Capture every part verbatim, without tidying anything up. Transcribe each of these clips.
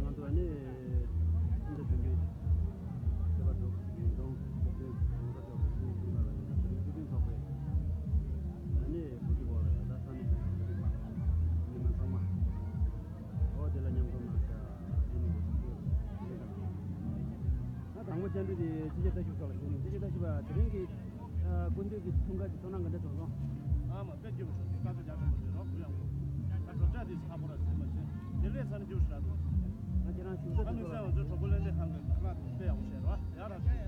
ང་ཚོ་ཨ་ནི་ཁྲིམས་འདུན་ཁྲིམས་འདུན་ཁྱད་པར་འགྲོ་ཉིས་སྟོང་བཅུ་བདུན་གོང་ས་མཆོག་གི་སྲིད་སྐྱོང་ལ་ཡང་དེ་རིང་བཅུ་བདུན་ཚོགས་པའི་ཨ་ནི་གོ་སྒྲིག་འོག་ལ་ཡང་ད་ས་གནས་གོ་སྒྲིག་པ་མི་མང་ཚང་མ་འོ་དེ་ལ་མཉམ་འཛོམས་གནང་བྱ་ཨ་ནི་གོ་སྒྲིག་ཞུ་ལས་ཀ་ད་དང་པོ་བཅར་འདྲི་དེ་ཅི་བྱ་ལྟ་ཞུགས་སོགས་ལ་ཞུ་ནས་ཅི་བྱ་ལྟ་ཞུགས་པ་དེ་རིང་གི་སྐུ་མདུན་གྱི་འཁྲུངས་སྐར་གྱི་ཚོར་སྣང་ག་འདྲ་བྱུང་སོང་། ཨ་མ་དཔེ་སྐྱིད་པོ་བྱུང་སོང་། དཀའ་ཚེགས་རྒྱག་ཐུབ་པ་བྱས་རོགས་གུ་ཡང་གུ་ད་གྲོགས་ཆགས་དེ་ཧ་གོ་ར་ཟེར་མ་བྱེད་དེ་ལས་ཚ་ནི་སྐྱིད་པོ་ཞིག་རག་འདུག་ང་ཁྱེད་རང་བཞུགས་ས་ཨ་དེ་མི་ཚོ་ལ་ཚེ་བ་ཚོ་གྲོགས་པོ་ལེན་དེ་ཁང་གི་ཁ་དེ་དཔེ་ཡག་པོ་བྱས་རོགས་ཡག་ར་བྱས།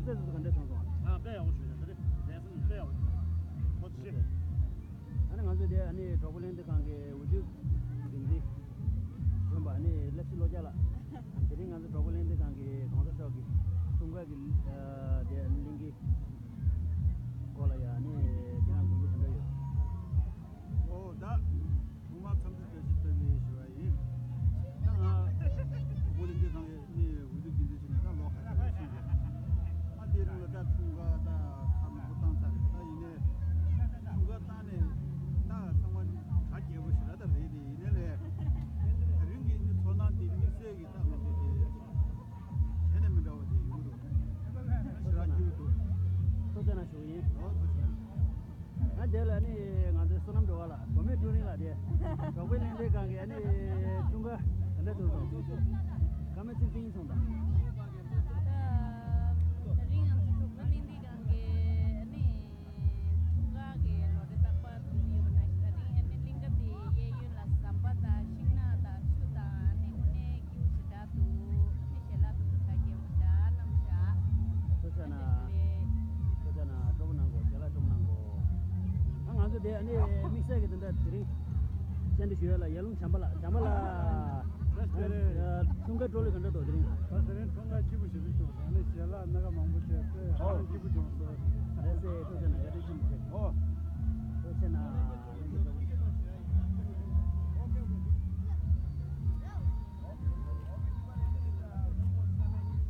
བཞུགས་ས་དེ་ཚོ་ག་འདྲ་བྱུང་སོང་། ཨ་དཔེ་ཡག་པོ་བྱུང་ཡ་དེ་རེད་ལས་ཚ་ནི་དཔེ་ཡག་པོ་ཁོ་ཚོ་ཤེས། ཨ་ནི་ང་ཚོ་དེ་ཨ་ནི་གྲོགས་པོ་ལེན་དེ་ཁང་གི་འོས་བསྡུ་འགན་འཛིན་གཞོན་པ་ཨ་ནི་བསླབ་གཞི་བློ་རྒྱ་ལགས། དེ་རིང་ང་ཚོ་གྲོགས་པོ་ལེན་དེ་ཁང་གི་གོང་ས་མཆོག་གི་འཁྲུངས་སྐར་གྱི་ཨ་དེ་གླིང་གི་སྐོར་ལ་ཡ་ཨ་ནི་དེ་རང་དགོངས་ཚུལ་ག་འདྲ་ཡོད། ཨོ་ད། ཐོག་མར་འཚམས་འདྲི་བཀྲ་ཤིས་བདེ་ལེགས་ཞུ་བ་ཡིན། ད་ང་གྲོགས་པོ་ལེན་དེ་ཁང་གི་ནི་འོས་བསྡུ་འགན་འཛིན་ཞིག་ནས་ད་ལོ་ཁ་ཤས་ལ་ཕྱིན་ཡོད། ཨ་འདིའི་རིང་ལ་ད་འཁྲུངས་སྐར་ད་ཁ་མང་པོ་བཏང་ཚར་རེད། ད་ཡིན་ནའི་འཁྲུངས་སྐར་བཏང་ནས་ད་ཚང་མ་གྲ་རྒྱས་པོ་ཞེ་དྲག་ད་རེད་དེ། ཡིན་ནའི་ལས་དེ་རིང་གི་ནི་ཚོར་སྣང་དེ་དམིགས་བསལ་གྱི་ད་ང་ཚོ་དེ་གཞན་ནས་མི་འདྲ་བ་དེ་ཡོང་གི་འདུག་ཞེ་དྲག་སྐྱིད་པོ་འདུག་ཐུགས་རྗེ་གནང་ཞུ་གི་ཡིན། ཨོ་ཐུགས་རྗེ་གནང་། ཨ་དེ་ལ་ནི་ང་ཚོའི་བསོད་ནམས་འགྲོ་བ་ལ་བུད་མེད་ཀྲུའུ་རིན་ལགས་དེ་གྲོགས་པོའི་གླེང་སྟེགས་སྒང་གི་ཨ་ནི་འཁྲུངས་སྐར་ག་འདྲ་ཐུག་སོང་། ཀ་མེད་ཚིག་ཏིང་སོང་དང་། ད་རིང་ང་ཚོ་གྲོགས་པོའི་གླེང་སྟེགས་སྒང་གི་ཨ་ནི་འཁྲུངས་སྐར་གྱི་ལོ་རེ་རྟག་པར་འཁྲུངས་ཀྱི་ཡོད་པ་ནང་བཞིན་ད་རིང་ཨ་ནི་གླིང་ག་དེ་གཡས་གཡོན་ལ་ཟམ་པ་དང་ཤིང་ནགས་དང་ཆུ་དང་ཨ་ནི་དངོས་གནས་སྐྱིད་པོ་ཞེ་དྲག་འདུག་ཨ་ནི་ཞལ་ལག་དུ་ཁ་སྐྱེལ་བ་འདྲ་གནང་བཞག་ཐུགས་རྗེ་གནང་། ཐུགས་རྗེ་གནང་། སྤྲོ་པོ་གནང་གོ་ཞལ་ལག་སྤྲོ་པོ་གནང་གོ་ཨ་ང་ཚོ་དེ་ཨ་ནི་དམིགས་བསལ་གྱི་དེ་འདྲ་དེ་རིང་བཅར་འདྲི་ཞུ་ཡ་ལ་ཡར་ཀླུང་བྱམས་པ་ལགས། བྱམས་པ་ལགས། བཀྲ་ཤིས་བདེ་ལེགས། འཁྲུངས་སྐར་སྤྲོ་ལོ་ག་འདྲ་འདུག་དེ་རིང་། ད་དེ་རིང་འཁྲུངས་སྐར་སྐྱིད་པོ་ཞེ་པོ་བྱུང་སོང་། ཨ་ནི་ཞལ་ལག་སྣ་ཁ་མང་པོ་བྱས་ཏེ་ཧ་ཅང་སྐྱིད་པོ་བྱུང་སོང་། ལགས་སེ་ཐུགས་རྗེ་གནང་། བཀའ་དྲིན་ཆེན་པོ་ཆེ། ཨོ། ཐུགས་རྗེ་གནང་།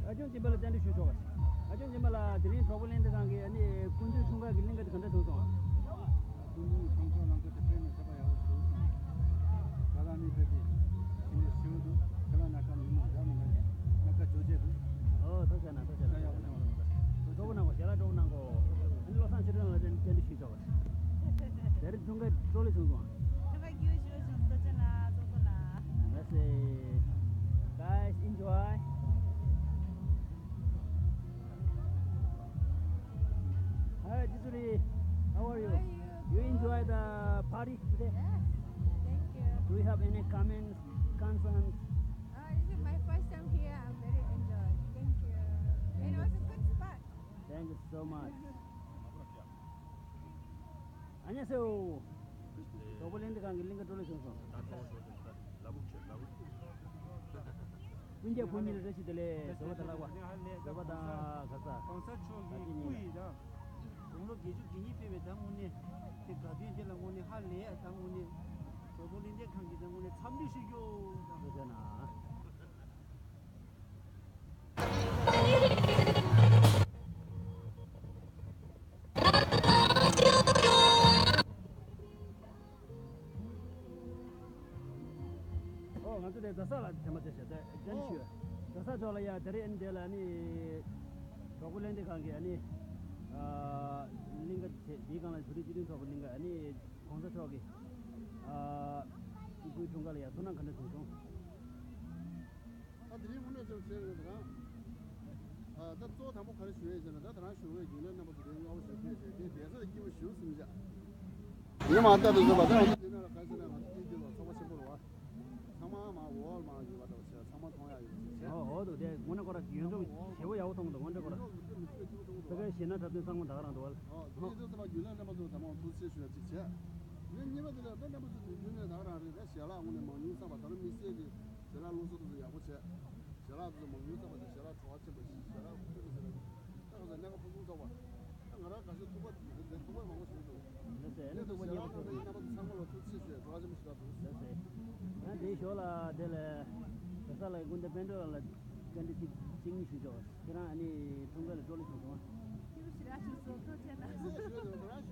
ཨ་སྐྱོང་སྦྱིན་པ་ལ་བཅར་འདྲི་ཞུ་ཆོག་ག་ཨ་སྐྱོང་སྦྱིན་པ་ལགས། དེ་རིང་གྲོགས་པོ་གླེང་སྟེགས་སྒང་གི་ཨ་ནི་སྐུ་མདུན་འཁྲུངས་སྐར་གྱི་གླིང་ག་དེ་ག་འདྲ་བྱུང་སོང་། སྐུ་མདུན་འཁྲུངས་སྐར་གླིང་ག་དེ་དཔེ་མི་སྲིད་པ་ཡག་པོ་བྱུང་སོང་། ཁྱེད་རང་གཉིས་ཕེབས་ཏེ་ཕྱི་ནས་ཞུ་འདུག་ཁྱེད་རང་སྣ་ཁ་མི་མང་འདྲ་མི་འདྲ་སྣ་ཁ་ཇོ་བྱས་འདུག་ཨོ་ཐུགས་རྗེ་གནང་། ཐུགས་རྗེ་གནང་། ཡག་པོ་བྱུང་བ། སྤྲོ་པོ་གནང་གོ་ཞལ་ལག་སྤྲོ་པོ་གནང་གོ་ཨ་ནི་བློ་བཟང་ཆོས་སྒྲོན་ལགས་ལ་བཅར་འདྲི་ཞུས་ཆོག་ག་དེ་རིང་འཁྲུངས་སྐར་སྤྲོ་ལེ་བྱུང་སོང་། ཁྱེད་ཀྱི་ཞུ་བཞིན་ལྟ་ཅི་ན་ཚོགས་པ་ན། Let's see. Guys, enjoy. Hi, Jisuri. How are you? How are you? You enjoy the party today? Yes. Thank you. Do you have any comments, concerns? Uh, this is my first time here. I'm very enjoyed. Thank you. And also good spot. Thank you so much. 안녕하세요. གྲོགས་པོ་གླེང་སྟེགས་སྒང་གི་གླིང་ག་སྤྲོ་ལེ་བྱུང་སོང་། ད་གྲོགས་པོ་ལ་ལ་བུ་ཆེ་ལ་བུ། སྤུན་ཀྱག་བུ་གཉིས་ལ་བཀྲ་ཤིས་བདེ་ལེགས། བཟོད་པ་དང་བརླག་པ། བཟོད་པ་དང་ག་ས། གོང་ས་མཆོག་གི་སྐུ་ཡི་ད་དགུང་ལོ་བརྒྱད་ཅུ་གྱ་གཉིས་ཕེབས་པའི་ད་དངོས་གནས་དེ་དགའ་སྟོན་དེ་ལ་དངོས་གནས་ཧ་ལས། ད་དངོས་གནས་གྲོགས་པོ་གླེང་སྟེགས་སྒང་གི་ད་དངོས་གནས་འཚམས་འདྲི་ཞུ་རྒྱུ་ད་བཟོད་པ་ན། ཨོ་ང་ཚོ་དེ་རྡ་ས་ལ་དེ་མ་ཚད་བྱས་ཏེ་རྒྱན་ཞུ། རྡ་ས་ཕྱོགས་ལ་ཡ་དེ་རིང་ཨ་ནི་དེ་ལ་ཨ་ནི་གྲོགས་པོ་གླེང་སྟེགས་སྒང་གི་ཨ་ནི་ཨ་གླིང་ག་དེ་དེའི་སྒང་ལ་བོད་རིགས་སྤྱི་མཐུན་ཚོགས་པའི་གླིང་ག་ཨ་ནི་གོང་ས་མཆོག་གི་ཨ་སྐུའི་འཁྲུངས་སྐར་ལ་ཡ་ཚོར་སྣང་ག་འདྲ་བྱུང་སོང་། ད་དེ་རིང་དངོས་གནས་བྱས་པ་བྱས་ཡོད་ད་རང་། ཨ་ད་གཙོ་བོ་དང་པོ་ག་རེ་ཞུ་ཡས་ཟེར་ན་ད་ད་རང་ཞུ་བའི་རྒྱུན་ལས་རྣམ་པ་ཚོ་དེ་སྔ་པོ་ཞིག་ཕེབས་བྱས་དེ་བསྡད་ས་ལ་སྐྱིད་པོ་ཞུ་སེམས་བྱ། ཡིན་མ་ལྟ་དུ་བཟོས་པ་ད་ང་ཚོ་དེ་ནང་ལ་ག་ཟེར་ན་ང་ཚོ་དེའི་དུས་ལ་ཚོགས་པ་ཆེན་པོ་རེད་བ། ཚང་མ་མ་འོག་མ་ཡོད་པ་འདྲ་བ་བྱས་ཚང་མ་མཐོང་ཡ་ཡོད་པ་བྱས། ཨོ་ཨོ་དུ་དེ་དངོས་གནས་ཁོ་ར་ཡོན་ཚོགས་ཞེ་པོ་ཡག་པོ་མཐོང་གི་འདུག་དངོས་འབྲེལ་ཁོ་ར། ཕ་གིའི་གཞས་སྣ་འཁྲབ་སྟོན་ཚང་མ་ད་ག་རང་འདུག་བ། ཨོ་དེ་ཡིན་དུས་ཚང་མ་རྒྱུན་ལས་རྣམ་པ་ཚོ་ཚང་མ་ཐུགས་རྗེ་ཆེ་ཞུ་ཡ་གཅིག་བྱས། ངས་གཉིས་པ་དེ་ལ་ད་རྣམ་པ་ཚོ་དུས་རྒྱུན་ནས་ད་ག་རང་རེད། ད་ཞལ་ལག་དངོས་གནས་མང་ཉུང་བསམ་པ་ད་རུང་དམིགས་བསལ་གྱི་ཞལ་ལག་བླུགས་ས་དེ་ཚོ་ཡག་པོ་བྱས། ཞལ་ལག་དེ་ཚོ་མང་ཉུང་བསམ་པ་དེ་ཞལ་ལག་བྲོ་བ་ཆེན་པོ་ཞིག་ཞལ་ལག་ཁུ་ཁུ་ཟེར་ན་ད་ག་ས་སྣ་ཁ་ཕུན་སུམ་ཚོགས་པ། ད་ང་རང་འགའ་ཤས་ཐུག་པ་དེ་ཐུག་པ་མང་པོ་ཞིག་འདུག་ལགས་སེ། ཨ་ནི་ཐུག་པ་ཞལ་ལག་ཁང་གི་རྣམ་པ་ཚོ་ཚང་མ་ལ་ཐུགས་རྗེ་ཆེ་ཞུ་བྲོ་བ་ཆེན་པོ་ཞིག་རག་འདུག་ལགས་སེ། ཡང་དེའི་ཞོར་ལ་དེ་ལས་རྡ་ས་ལ་སྐུ་ཟླ་དཔལ་སྒྲོན་ལགས་ལ་བཀའ་འདྲི་གཅིག་གཅིག་གཉིས་ཞུ་ཆོག་ཁྱེད་རང་ཨ་ནི་འཁྲུངས་སྐར་ལ་སྤྲོ་ལེ་བྱུང་སོང་ཨ།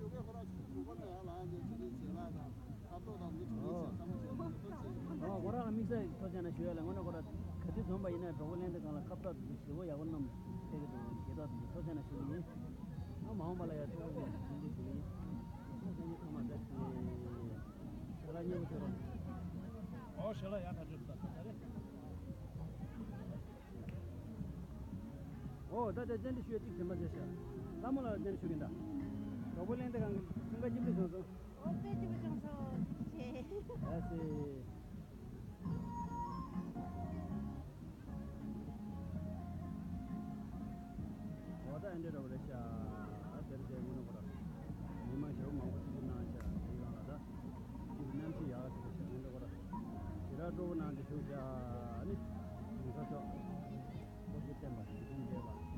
ཨོ་ཁོ་རང་ལ་དམིགས་བསལ་གྱི་ཐུགས་རྗེ་ཆེ་ལགས་ད་ཁ་ཐོག་དང་མི་ཐུགས་རྗེ་ཆེ་ཚང་མ་ཆེ་ཐུགས་རྗེ་ཆེ། ཨོ་ཁོ་རང་ལ་དམིགས་ ཐུགས་རྗེ་ཆེ་ན་ཞུ་ཡ་ལ་དངོས་གནས་ཁོ་ར་ག་དུས་འཛོམས་པ་ཡིན་ན་གྲོགས་པོ་གླེང་སྟེགས་སྒང་ལ་ཁ་བཏགས་དེ་ཚོ་ཞེ་པོ་ཡག་པོ་བསྣམས་ཕེབས་ཀྱི་འདུག་དགེ་ཐོག་དེ་ཚོ་ཐུགས་རྗེ་ཆེ་ན་ཞུ་གི་ཡིན། ཨ་མ་འོངས་པ་ལ་ཡ་ཐུགས་རྗེ་ཆེ་ཞུ་གི་ཡིན། ཨོ་སེམས་ཉིད་ཚང་མ་བཀྲ་ཤིས། ཞལ་ལག་མཉེས་པོ་བྱོས་རོགས། ཨོ་ཞལ་ལག་ཡག་ཐག་ཆོད་འདུག་ད་ད་རེད། ཨོ་ད་ལྟ་བཅར་འདྲི་ཞུ་ཡ་གཅིག་དྲན་པ་བྱས་ཤག་ལྷ་མོ་ལགས་ལ་བཅར་འདྲི་ཞུ་གི་ཡིན་ད། གྲོགས་པོ་གླེང་སྟེགས་སྒང་གི་འཁྲུངས་སྐར་སྐྱིད་པོ་བྱུང་སོང་། ཨོ་དཔེ་སྐྱིད་པོ་བྱུང་སོང་། ཨ་སེ། འོ་ད་ཨེ་འདྲ་འདྲ་བོ་རེད་ཤག་ཨ་དེར་དེ་ངོ་ནོ་གོ་ར། མི་མང་ཞེ་པོ་མང་པོ་ཅིག་གིས་གནང་ཤག་དེ་ཡོང་ལ་ད། ཅིག་གནམ་གཤིས་ཡག་ཅིག་རེད་ཤག་ཨེ་འདྲ་གོ་ར། དེ་ར་སྤྲོ་པོ་གནང་དེ་ཞུ་ཤག་ཨ་ནི། གཞུང་ས་ཤོག་སྐུ་ཚེ་བརྟན་པ་ཞིང་ཁམས་བདེ་བ།